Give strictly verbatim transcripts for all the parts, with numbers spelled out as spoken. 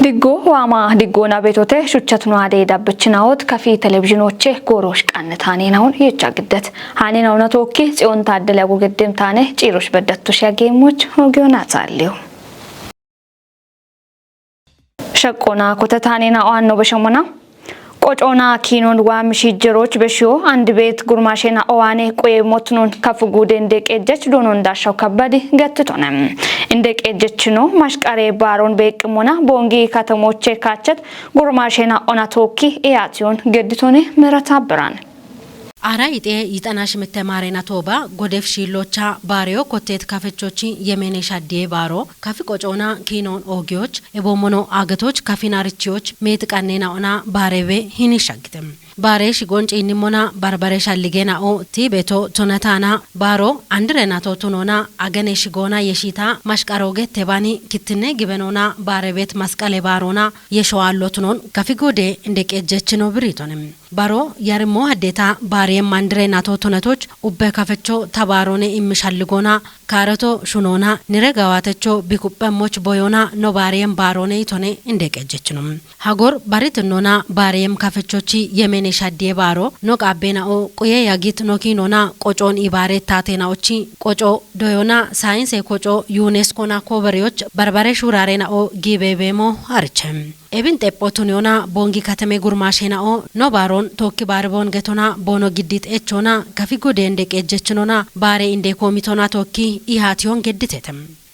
Diggo waama diggoona beetote shuchchatino aadee dabbichinaoot kafi televizhinoche goorosh qannitaaneenaun yicha giddet. Haaneenauna tookki Tsiyoon Taaddele Agu Geddim taane ciirosh beddattush yageemmoch hogiyoona taalliyo. Shaqqoona kotetaaneenaoanno beshemona. Qocoona kiinoon waami shiijjeroch beshiyo andi beet gurmaasheena owaane quye motunoon kafu guude inde qeejjech doonon daashaw kabbadi gettitone. Inde qeejjechino mashqaree baaroon beeqqimona boongi katamoche kaachet gurmaasheena ona tookki iyaatiyoon gedditone merata biraan. Ara yixee yixana shimitte maarena tooba godef shiillocha baareyo kotteet kafechochi yemeene shaddiye baaro kafi qocoona kiinoon oogiyoch eboommono aagetoch kafin arichiyoch meeti qanneena ona baarewe hini shaggite. Baare shigoon ciinnimmona barbare shalligeena o tiibeto tonataana baaro andirenato tunoona agene shigoona yeshiita mashqaroo gette baani kittinne gibenoona baarebeet masqale baaroona yesho aallo tunoon kafi guude inde qeejjechino biriitone. Baro yarimmo haddeeta baariye mandire nato tunetoch ubbe kafecho ta baaroone immi shalligoona kaareto shunoona nire gawaatecho bikuphemmoch boyoona no baariyen baaroone itone inde qejjechino. Hagor baritinnoona baariyem kafechochi yemeene shaddiye baaro no qaabbeena'o quye yagit no kiinoona qocoon ibaare taatenaochi qoco doyoona saayinse koco yuuneskona koobereyoch barbare shuuraarena'o giibeebeemo hariche. Ebin xepho tuniyona boongi kateme gurmaashena'o no baaron tookki baari boon getona boono giddit echona kafi gudeen deqeejjechinona baare indee koomitona tookki ihaatiyon gedditete.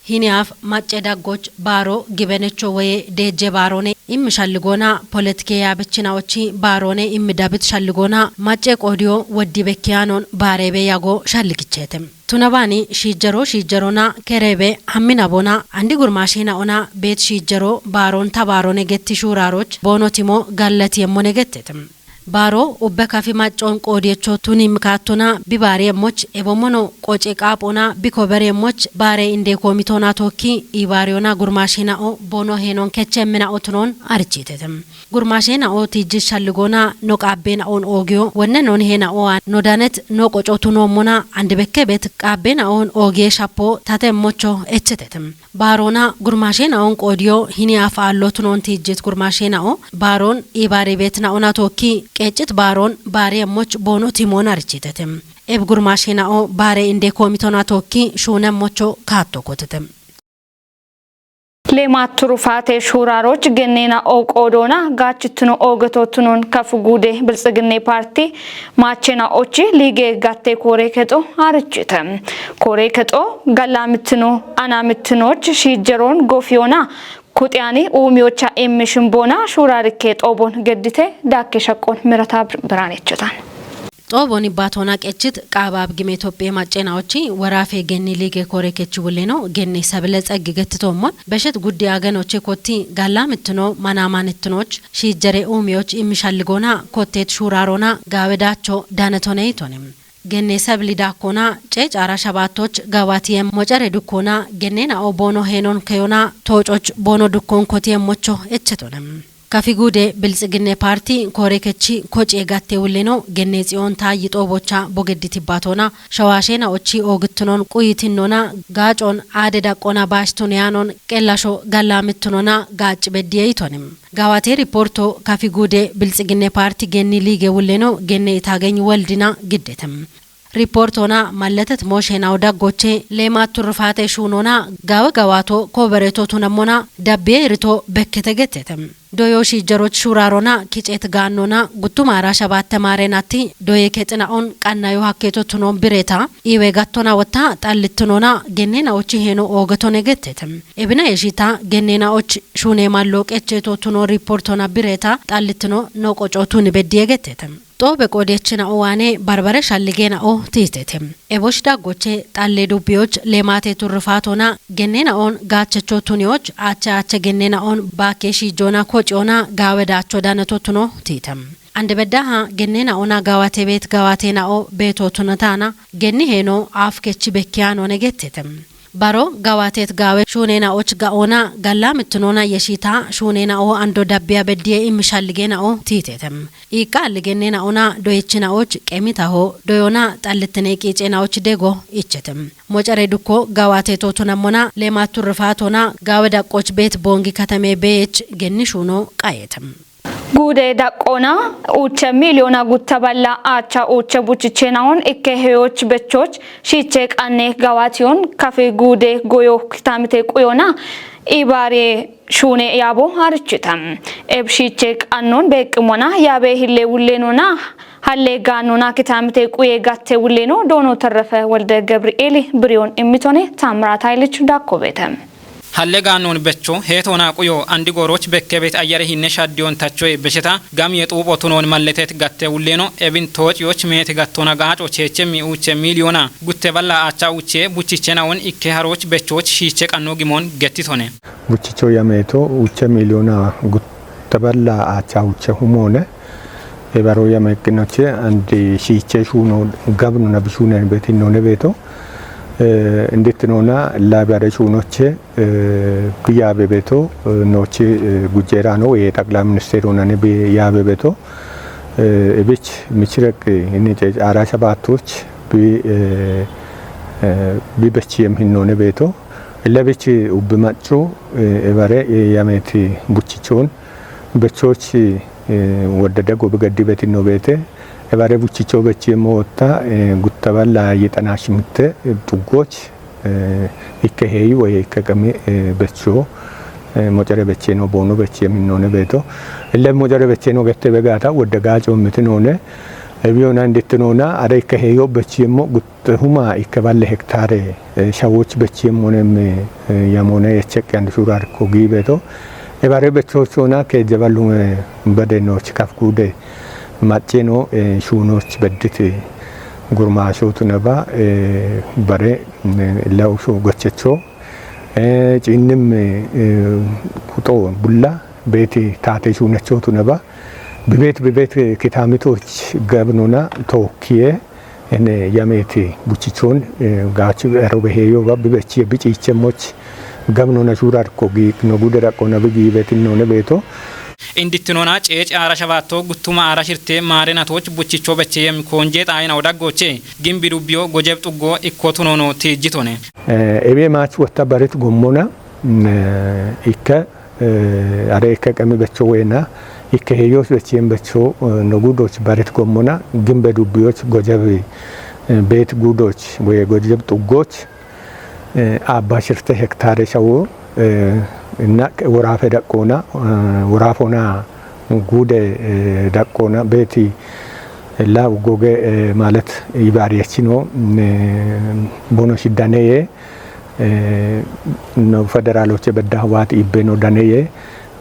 Hiniyaaf macce daggoch baaro gibenecho woye deejje baaroone immi shalligoona poletike yaabichina'ochi baaroone immi dabit shalligoona macce qoodiyo woddi bekkiyaanon baareebe yago shalligicheete. Tunabaani shiijjero shiijjerona kereebe hamminabona andi gurmaashiina ona beet shiijjero baaron tabaarone getti shuuraaroch boonotimo gallatiyemmone gettete. Baaro ubbe kafi maccon qoodiyecho tuni mikaattona bibaariyemmoch ebommono qoce qaaphona bikoberiyemmoch baare indee koomitona tookki iibaariyona gurmaashiina'o boono heenon kechemmina'o tunon arichiitete. Gurmaasheena oo tiijji shalligoona no qaabbeena'oon oogiyo wonne noon heena'oa no danet no qoco tunoommona andibekke bet qaabbeena'oon oogiye shappo tatemmocho echetete. Baaroona gurmaasheena'oon qoodiyo hini afaallo tunoon tiijjit gurmaasheena'o baaroon iibaari beetna'ona tookki qeeccit baaroon baariyemmoch boono timoon arichiitete. Eb gurmaasheena'o baare indee koomitona tookki shuunemmocho kaatto kotete. Leemaat turufaate shuuraaroch genneena'o qoodoona gaachittino oogeto tunon kafu guude biltsiginne paarti maachena'ochi liige gatte koore kexo harichite. Koore kexo gallaamittino anaamittinoch shiijjeroon gofiyoona kuxiyaani uumiyocha immi shimboona shuuraarikke xoobon geddite daakke shaqqon mirata biraanechotaan. Xoobon ibbaatoona qechit qaaba abgime Itophiye maccenaochi woraafe genni liige koore kechi wulleno genne sabile tseggi gettitoommon beshet guddi agenoche kotti gallaamittino manaamaanittinoch shiijjere uumiyoch immi shalligoona kotteet shuuraaroona gaawe daacho danetone itone. Genne sabili daakkoona ceecaara shabaattoch gawaatiyem mocere dukkoona genneena'o boono heenon keyona toococh boono dukkoon kotiyemmocho echetone. Kafi guude biltsiginne paarti koore kechi kocie gatte wulleno genne tsiyoon taayyi xoobocha bogedditi baatoona shawaasheena'ochi oogittinon quyitinnona gaacon aade daqqona baashtuneyaanon qellasho gallaamittinona gaacci beddiye itone. Gaawate riporto kafi guude biltsiginne paarti genni liige wulleno genne itaageny woldina giddete. Riportoona malletet moosheenaw daggoche leemaat turrifaate shuunoona gaawe gawaato koobereto tunemmona dabbiye irito bekkete gettete. Doyo shiijjeroch shuuraaroona kiceet gaannoona guttumaara shabaatte maareenatti doye kexina'on qannayo hakkeeto tunoon bireeta iiwe gattona wotta xallittinoona genneena'ochi heeno oogetone gettete. Ebina yeshiita genneena'och shuuneemallo qecheeto tunoon riportoona bireeta xallittino no qoco tuni beddiye gettete. Xoobe qoodiyachina'o waane barbare shalligeena'o tiitete. Ebosh daggoche xalle dubbiyoch leemaate turrifaatona genneena'on gaachecho tuniyoch aache aache genneena'on baakke shiijjoona kociyoona gaawe daacho daneto tuno tiite. Ande beddaha genneena'ona gaawate beet gaawateena'o beeto tunotaana genni heeno aaf kechi bekkiyaanone gettete. Baro gawatet gawe shunena och gaona galla mitnona yeshita shunena o ando dabbia bedie im shalligena o titetem. Iqa alligennena ona doyechina och qemitaho doyona xallittine qiicena och dego ichetem. Mocare dukko gawateto tunamona lema turrifatona gawe daqqoch bet bongi katame beech genni shuno qayetem. Guude daqqoona uuche miiliyoona gutta balla aacha uuche buchicheenaon ikke heyoch bechoch shiiche qanne gawaatiyoon kafe guude goyo kitaamite quyoona ibaariye shuune yaabo harichita. Eb shiiche qannoon beeqqimona yaabe hille wullenoona halle gaannoona kitaamite quye gatte wulleno doono terrefe wolde Gabri'eeli biriyoon immitone Taamiraat Hayilich daakkobeete. Halle gaannoon becho heetoona quyo andi gooroch bekkebet ayyare hinne shaddiyoon tachoye besheta gamiye xuupho tunoon malletet gatte wulleeno ebin toociyoch meete gattoona gaaco cheechemmi uuche miiliyoona gutte balla aacha uuche buchichenaon ikke harooch bechoch shiiche qanno gimoon gettitone. Buchicho yameeto uuche miiliyoona gutte balla aacha uuche humoone. Ebaro yameeqqinoche andi shiiche shuuno gabnona bishuunen betinnoone beeto. Eh, inditinoona laabiyare shuunoche eh, guyaabe beeto eh, noochi eh, gujjeeraano ye xaqilaa ministeeru nani bi yaabe beeto eh, ebich michireq ini cecaara shabaattoch bi eh, eh, bi bechiyem hinnoone beeto. Ille bich ubbi maccu eh, ebare eh, yameeti buchichoon bechochi eh, wodda dego bi gaddi betinno beete ebare buchicho bechiyem mootta eh, gutta balla yixana shimitte eh, xuggoch eh, ikke heeyi woye ikke qami eh, becho eh, mocere becheno boono bechiyem hinnoone beeto. Ille mocere becheno gette begaata wodda gaaco mitinoone. Ebiyona inditinoona are ikke heeyo bechiyemmo gutte huma ikke balle hektaare eh, shawoch bechiyemmone me eh, yamone yecheqqi andi shurar ko giibeto. Ebare bechochona keejje ballume bade nooch kaf guude macceno eh, shuunoch bedditi gurmaashotu neba eh, bare eh, illa ushu gochecho eh, ciinnim eh, kuxo bulla beeti taate shuunechotu neba bibet bibet kitaamitoch gabnona tookkiye ene yameeti buchichoon eh, gaachi ero beheeyoba bibechiye biciichemoch gabnona shurar ko giiqno gude raqqona bi giibetinnoone beeto. Indittinona ceec aara shabaatto guttuma aara shirte maare natoch buchicho becheyem koonje xaayinaw daggoche gimbi dubbiyo gojeb xuggo ikko tunono tiijjitone. Eh, ebe maach wotta barit gommona mm, eh, ikke eh, are ikke qemi becho weena ikke heyos bechiyen becho eh, no gudoch barit gommona gimbe dubbiyoch gojeb eh, beet gudoch woye gojeb xuggoch eh, aabba shirte hektaare shawo eh, inna woraafe daqqoona eh, woraafona guude eh, daqqoona beeti la goge eh, maalet ibaariyachino eh, bono shiddaneye eh, no federaaloche bedda waati ibbeno daneye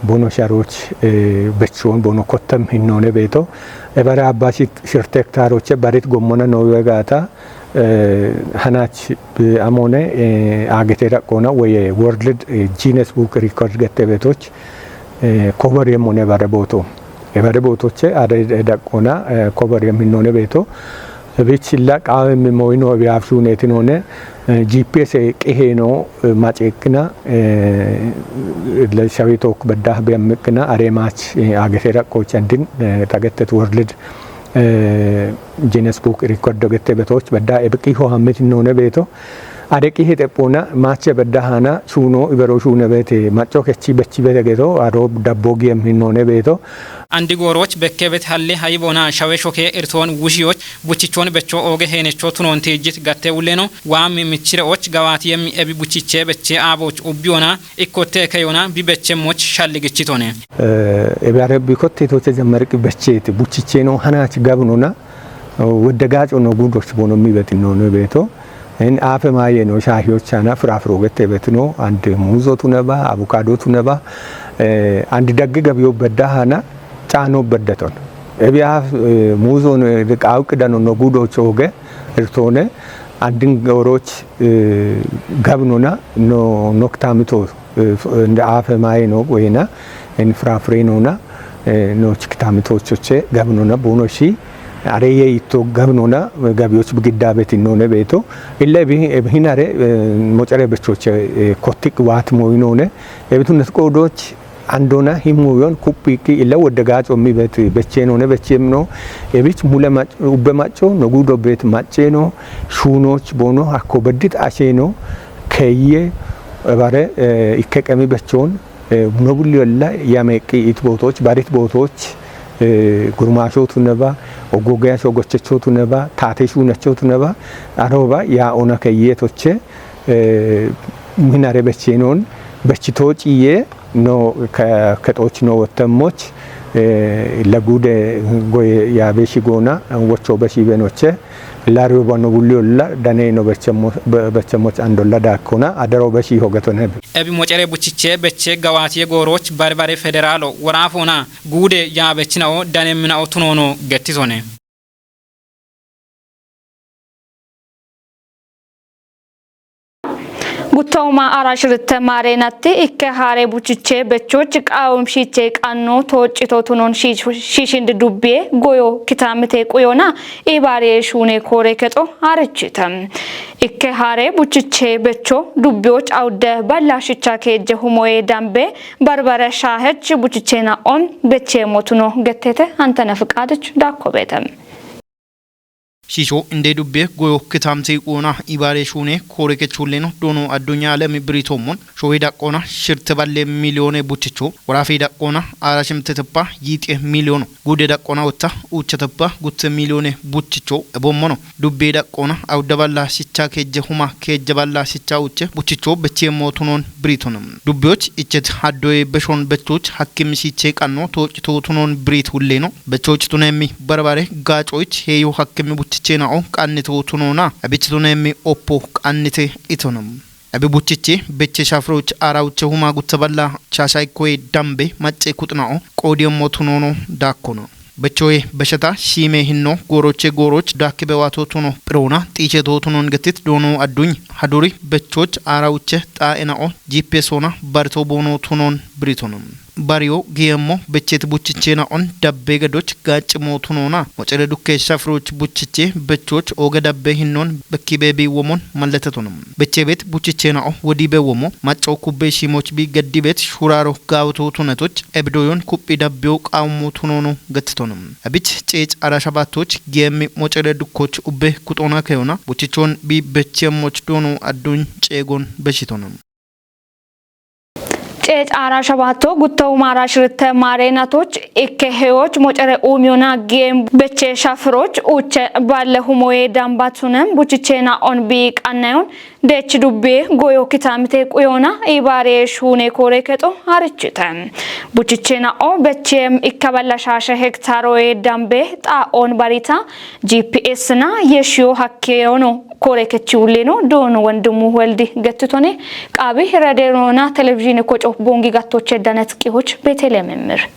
bono sharoch eh, bechoon bono kottem hinnoone beeto ebare aabba shit- shirte hektaaroche barit gommona noowe gaata eh, hanach eh, amone eh, agete daqqoona woye world eh, Guinness Book Record gette beetoch eh, cover yemmone bare booto ebare bootoche are daqqoona eh, cover yemminnoone beeto. Bich illa qaawemmi moyino ebiyaaf shuuneetinoone eh, G P S qiheeno eh, maceeqqina eh, le shawi took bedda biyammiqqina are maach eh, agete daqqooch andin eh, tagettet world eh, Guinness Book Record dogette betoch bedda ebiqi ho hammet noone beto. Adeqi he xephona mache bedda hana shuno ibero shune bete macho kechi bechi bete geto aro dabbo giyem hinnoone beto. Andi gooroch bekke bet halle hayi bona shawe shoke irton wushiyoch buchichon becho ooge heenecho tunon tiijjit gatte ulleno waammi michire och gawaati yemmi ebi buchiche beche aaboch ubbiyona ikkotte keyona bi beche moch shalligichitone. Eh, ebi are bikotte toche jammarqi becheti buchicheno hanach gabnona, eh, wedde gaco no gudoch bono mi beti no no beto. En afe maye no shahiyochana frafro gette betino, and muuzo tuneba, avocado tuneba, eh, and dagge gabiyo bedda hana caano beddaton. Ebi af, eh, muuzo no de qawqidano no gudoch oge irtone, andin goroch eh, gabnona no noktamito eh, f- nde afe maye no goyena en frafre nona eh, no chiktamito choche gabnona bono shi Areye itto gabnona gabiyoch bigidda betinone beto. Illa ebi, ebi hinare, eh, mocere bechoche, eh, kotik wat moinone. Ebitu netqodoch andona himuyon kupiki illa wodde gaco mi bet bechenone bechemno. Ebich mule mac-, ubbe maco, nogudo bet macheno, shunoch bono, hakko beddit asheno, keye, ebare, eh, ikke qemi bechon, eh, nobulli olla yameqi it botoch, barit botoch, eh, gurmasho tuneba, ogogeya shogochecho tuneba, tate shunacho tuneba, aroba ya ona keye toche, eh, minare bechenon, bechito ciye, no ke-, ketoch no wottemoch, eh, lagude goye ya beshi gona, wocho beshi benoche, lario bano bulli olla, dane no bechemo-, be-, bechemoch andolla dakona, adaro beshi hogetone. Ebi mocere buchiche beche gawatiye goroch barbare federalo, warafona, gude ya bechinao, dane minao tunono getizone. Guttoma arashirte marenatti ikke hare buchiche bechoch qawum shiche qanno toccito tunon shish-, shishindi dubbiye goyo kitamite quyona ibare shune kore kexo harichite. Ikke hare buchiche becho dubbiyoch awde balla shicha keje humoye dambe barbare shahech buchichena on beche motuno getete antene fqadich dakko bete. Shisho inde dubbe goyo kitamte quona ibare shune kore kechulleno dono addunya alemi biritommon showe daqqona shirte balle miliyone buchicho warafi daqqona ara shimte teppa yixie miliyono gude daqqona otta ucha teppa gutte miliyone buchicho ebommono dubbe daqqona awda balla shicha keje huma keje balla shicha uche buchicho beche motunon biritonom. Dubbiyoch ichet haddoye beshon bechoch hakkim shiche qanno toocito tunon birit hulleno. Bechoch tunemmi barbare gacoch heyo hakkim buchiche nao qannito tunona. Abich tunemmi oppo qannite itonom. Abi buchiche beche shafroch arauche huma gutta balla chashay koye dambe macce kutnao qodiyemmo tunono dakkono. Bechoye beshata shime hinno goroche goroch dakke bewato tuno pirona xiche to tunon getit dono adduny haduri bechoch arauche ta enao G P S ona barito bono tunon biritono. Bariyo giyemmo bechet buchichena on dabbe gadoch gacci mo tunona mocere dukke shafroch buchiche bechoch oge dabbe hinnon bekki bebi womon malletetono. Beche bet buchichena o wodi be womo macco kubbe shimoch bi gaddi bet shuraro gawto tunatoch ebdoyon kuppi dabbiyo qawmo tunono gattitono. Abich cec ara shabatoch giyemmi mocere dukkoch ubbe kutona keyona buchichon bi beche moch dono adduny cegon beshitono. Ceec aara shabaatto gutto umaara shiritte maareenatoch ikke heyoch mocere uumiyona giyem beche shafiroch uche balle humoye dambatunem buchichena on bi qannayon dech dubbe goyo kitamite quyona ibaare shuune koore kexo harichite. Buchichena o bechem ikkaballa shaashe hektaroye dambe xa on barita G P S na yeshiyo hakkeyono koore kechi ulleno doono wondimu Weldi gettitone. Qaabi Raderoona Televizhiine Koco Boongi Gattoche Danet Qihoch Beetele Memmir.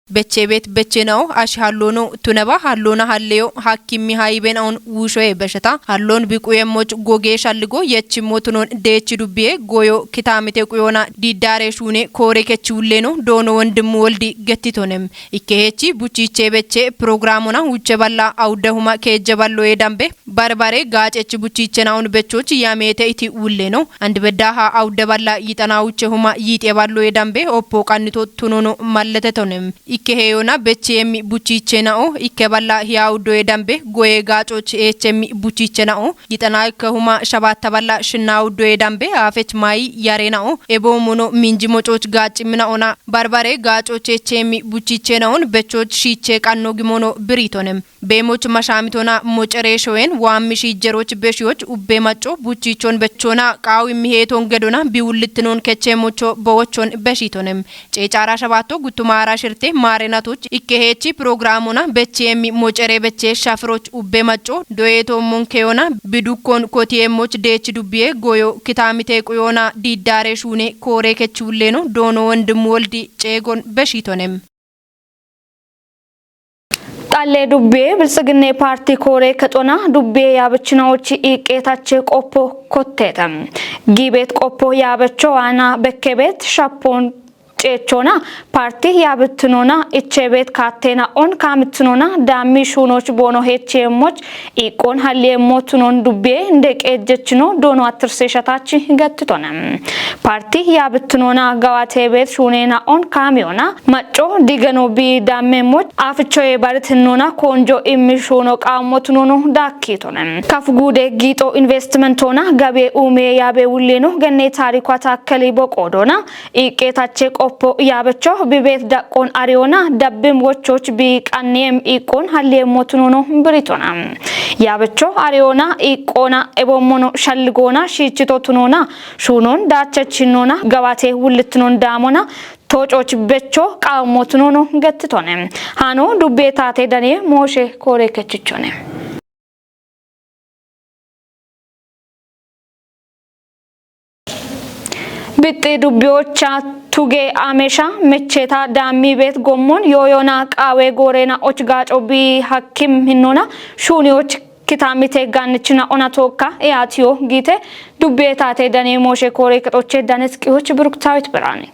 Beche bet beche nao ash hallono tunaba hallona halleyo hakkimmi hayiben aun wushoye besheta hallon biquyemmoch goge shalligo yechimmo tunon deechi dubbiye goyo kitamite quyona diddare shuune koore kechi ulleno doono wondimu Woldi gettitonem. Ikkehechi buchiche beche programona uche balla awuddahuma keejje balloye dambe barbare gaacechi buchichena un bechoch yamete iti ulleno and beddaha awudde balla yixana uche huma yixe balloye dambe oppo qannito tunono malletetonem. Ikkeheyona beche yemmi buchichena o ikke balla hiya awuddoye dambe goye gaacoch H M buchichena o yixana ikke huma shabatta balla shinna awuddoye dambe afech mayi yarena o ebo mono minji mococh gaacimina ona barbare gaacoch H M buchichena un bechoch shiche qanno gimono biritonem. Beemoch mashamitona mocere shoyen waammi shiijjeroch beshiyoch ubbe macco buchichon bechona qaawi miheeton gedona biwullittinon kechemocho bowochon beshitonem. Ceecaara shabaatto guttumaara shirte maarenatoch ikkehechi programona becheemmi mocere beche shafiroch ubbe macco doyeto monkeyona bidukkon kotiyeemmoch deech dubbiye goyo kitamite quyona diiddaare shuune koore kechuulleno doono wondimu Woldi ceegon beshitonem. Xalle dubbiye Biltsiginne Parti koore kexona dubbiye yaabichinawoch iqqeetache qoppo kottete. Giibet qoppo yaabecho waana bekkebet shappon echoona, parti yaabitinoona, ichebet kaatteena on kaamitinoona, daammi shuunoch boono hecheemoch, iqqoon halliemotunon dubbie, ndeqeejjechino doono attirseeshataachi gattitone. Parti yaabitinoona gawateebet shuuneena on kaamiyoona, macco digano bi daammeemoch, afichoye baritinoona koonjo immi shuuno qaammotunono daakkitone. Kaf guude giixo investimentoona gabe uume yaabe wulleeno genne taarikwa taakkeli boqoodoona, iqqeetache qoppo yaabecho bibet daqqoon ariyoona dabbim wochoch bi qanniem iqqoon halliemotunono biritona. Yaabecho ariyoona iqqoona ebommono shalligoona shiichitotunoona shuunon daachachinoona gawate wullitinon daamona toococh becho qaammotunono gattitone. Haano dubbie taate danie mooshe koore kechichone. Bixxi dubbiyoocha tuge ameesha mecheeta daammi beet gommon yooyoona qaawe gooreena och gaaco bi hakkim hinnoona shuuniyoch kitaamite gaannichina ona tookka eyaatiyo giite dubbiye taate dane mooshe koore kexoche danes qihoch Biruktaawit Biraane.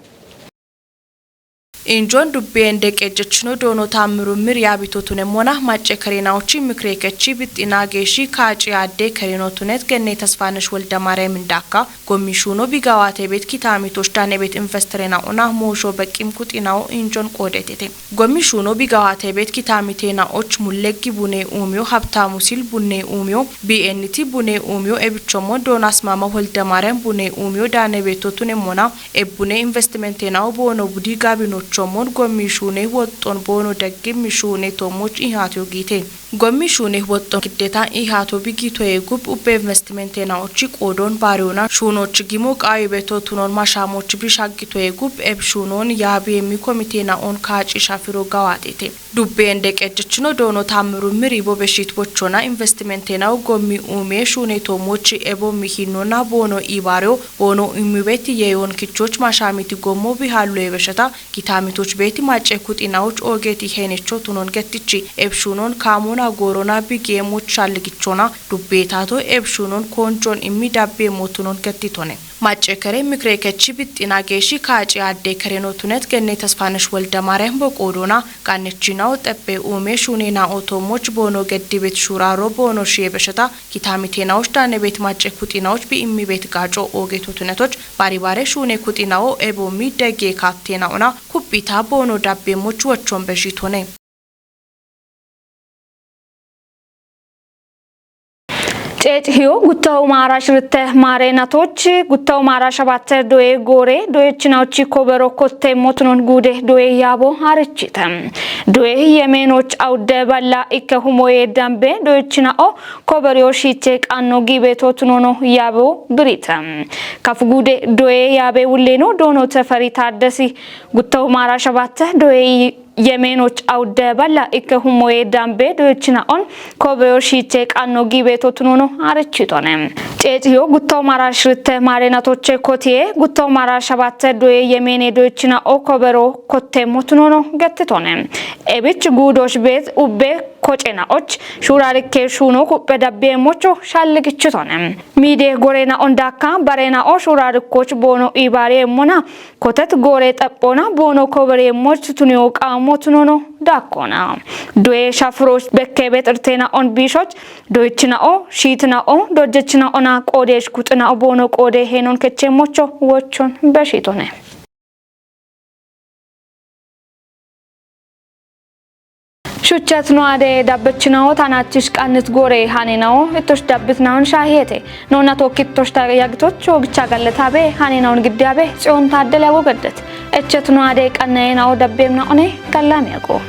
Injoon dubbiye ndeqeejjechino doono taammiru mir yaabitotunemmona macce kereenaochi mikire kechi bixxina geeshshi kaaci aadde kereenotunet genne Tasfanesh Woldemaariyam indaakka gommi shuuno bigawaate beet kitaamitoch dane beet investerenaona moosho beqqim kuxinawo injoon qoodetete. Gommi shuuno bigawaate beet kitaamitenaoch mulleggi bune uumiyo Habtaamu Sil bune uumiyo B N T bune uumiyo ebichommon doon Asmaama Woldemaariyam bune uumiyo dane beetotunemmona ebbune investimentenawo boono budi gaabinochommon gommi shuune woxxon boono deggimmi shuune toommoch ihaatiyo giite. Gommi shuune woxxon giddeta ihaato bi giitoye gub ubbe investimentenaochi qoodoon baariyoona shuunoch gimo qaawi beetotunon mashaamoch bi shaggitoye gub eb shuunoon yaabi emmi komitenaoon kaaci shafiro gawaatete. Dubbe ndeqeejjechino doono taammiru miri bo beshit bochona investimentenawo gommi uume shuune toommoch ebo mihinnoona boono ibaariyo boono immibeti yeeyoon kichoch mashaamiti gommo bihallo ebesheta kitaamitoch beeti macce kuxinaoch oogeti henecho tunon gettichi eb shuunon kaamoona goorona bigeemoch shalligichona dubbe taato eb shuunon koonjon immi dabbeemotunon gettitone. Macce kere mikire kechi bixxina geeshshi kaaci aadde kerenotunet genne Tasfanesh Woldemaariyam boqoodoona qaannechinawo xeppe uume shuunenao toommoch boono geddibet shuuraro boono shiye besheta kitaamitenaoch dane beet macce kuxinaoch bi immi beet gaaco oogetotunetoch baaribaare shuune kuxinawo eboommi degge kaattenaona kuphita boono dabbeemoch wochon beshitone. Ceecihiyo guttawu maara shiritte maareenatoch guttawu maara shabatte doye goore doyechinaochi kobero kotte motunon guude doye yaabo haarichite. Doye yemeenoch awudde balla ikke humoye dambe doyechinao koberiyo shiiche qanno giibeto tunono yaabo birite. Kaf guude doye yaabe wulleeno doono Teferi Taaddesi guttawu maara shabatte doye yemeenoch awudde balla ikke humoye dambe doyechinaon koberiyo shiiche qanno giibeto tunono haarichitone. Ceeciyo guttawu maara shiritte maareenatoche kotiye guttawu maara shabatte doye yemeene doyechinao kobero kotte motunono gettitone. Ebich guudosh beet ubbe kocenaoch shuurarikke shuuno kuphe dabbeemocho shalligichitone. Miide goreena ondaakka bareenao shuurarikkoch boono ibaariyeemmona kotet goore xaphoona boono kobereemmoch tuniyo qaammo tunono daakkona. Doye shafirooch bekkebe xirteena on biishoch doyechinao shiitinao dojjechinaona qoodeesh kuxinao boono qoode heenon kecheemmocho wochon beshitone. Shuchet no ade dabbechinawo tanachish qannit gore haninawo ittosh dabbitnawon shahiyete. Nona tokkittosh ta yagitoch ogicha gallatabe haninawon giddiyabe Tsiyon Taaddele ago gaddet. Echet no ade qannayenawo dabbemna one gallamiyago.